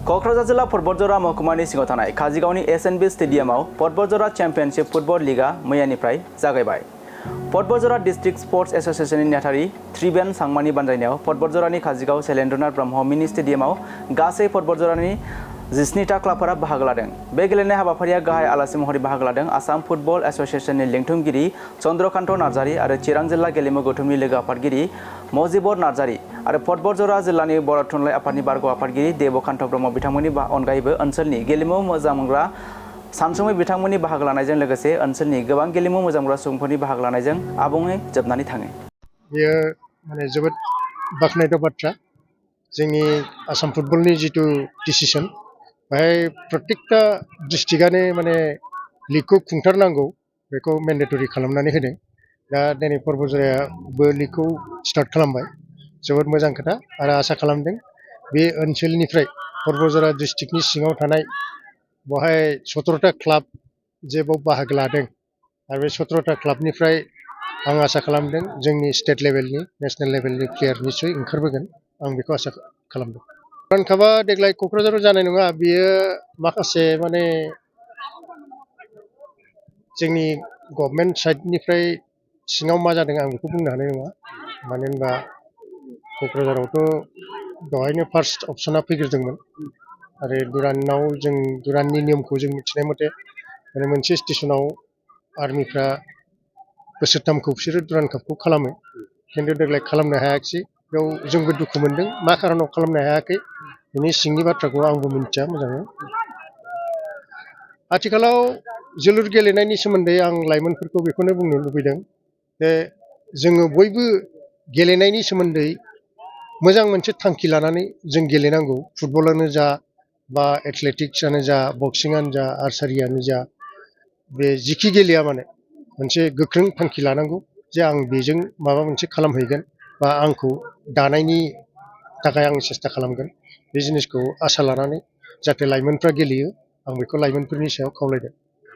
क'क्राझार जिल्ला फुटबलजरा महकुमानि सिङाव थानाय काजिगावनि एसएनबी स्टेडियामाव फुटबलजरा चेम्पियनशिप फुटबल लीगा मैयानिफ्राय जागायबाय। फुटबलजरा डिस्ट्रिक्ट स्पर्ट्स एसोसिएशननि नेहाथारि त्रिबेन सांमानि बानजायनायाव फुटबलजरानि काजिगाव शैलेन्द्रनाथ ब्रह्म मिनि स्टेडियामाव गासै फुटबलजरानि 17टा क्लाबफोरा बाहागो लादों। बे गेलेनाय हाबाफारिया गाहाय आलासि महरै बाहागो लादों आसाम फुटबल एसोसिएशननि लिंथुमगिरि चन्द्रकान्त नार्जारी आरो चिरां जिल्ला गेलेमु गौथुमनि लोगो आफादगिरि मजिबर नार्जारी आरो फुटबलजरा जिल्लानि बर' थुनलाइ आफादनि बारग' आफादगिरि देबकान्त ब्रह्म बिथांमोननि अनगायैबो ओनसोलनि गेलेमु मोजां मोनग्रा सानसुमै बिथांमोननि बाहागो लानायजों लोगोसे ओनसोलनि गोबां गेलेमु मोजां मोनग्रा सुबुंफोरनि बाहागो लानायजों आबुङै जोबनानै थाङो। बेयो माने जोबोद बाख्नायथाव बाथ्रा। जोंनि आसाम फुटबलनि जितु डिसिसन बेहाय प्रत्येकटा डिस्ट्रिक्टआनो माने लिगखौ खुंथारनांगौ बेखौ मेन्डेटरि खालामनानै होदों। दा दिनै फुटबलजरायाबो लिगखौ स्टार्ट खालामबाय। जोबोद मोजां खोथा आरो आसा खालामदों बे ओनसोलनिफ्राय फुटबलजरा डिस्ट्रिक्टनि सिङाव थानाय बेवहाय 17टा क्लाब जे बाव बाहागो लादों आरो बे 17टा क्लाबनिफ्राय आं आसा खालामदों जोंनि स्टेट लेभेलनि नेसनेल लेभेलनि प्लेयार निस्सय ओंखारबोगोन आं बेखौ आसा खालामदों। वर्ल्ड कापआ देग्लाय क'क्राझाराव जानाय नङा। बियो माखासे माने जोंनि गभर्नमेन्ट साइडनिफ्राय सिङाव मा जादों आं बेखौ बुंनो हानाय नङा। मानो होनबा क'क्राझारावथ' दहायनो फार्स्ट अपसना फैग्रोदोंमोन आरो दुरान्डआव जों दुरान्डनि नियमखौ जों मिथिनाय मथे माने मोनसे स्टेसनाव आर्मिफ्रा बोसोरथामखौ बिसोरो दुरान्ड कापखौ खालामो, खिन्थु देग्लाय खालामनो हायाखिसै। बेयाव जोंबो दुखु मोनदों मा खारनाव खालामनो हायाखै बिनि सिंनि बाथ्राखौ आंबो मिथिया मोजाङै। आथिखालाव जोलुर गेलेनायनि सोमोन्दै आं लाइमोनफोरखौ बेखौनो बुंनो लुबैदों जे जोङो बयबो गेलेनायनि सोमोन्दै मोजां मोनसे थांखि लानानै जों गेलेनांगौ। फुटबलानो जा बा एथलेटिक्सआनो जा बक्सिंआनो जा आर्सारियानो जा बे जिखि गेलेया मानो मोनसे गोख्रों थांखि लानांगौ जे आं बेजों माबा मोनसे खालामहैगोन बा आंखौ दानायनि थाखाय आं सेस्था खालामगोन। बे जिनिसखौ आसा लानानै जाहाथे लाइमोनफ्रा गेलेयो आं बेखौ लाइमोनफोरनि सायाव खावलायदों।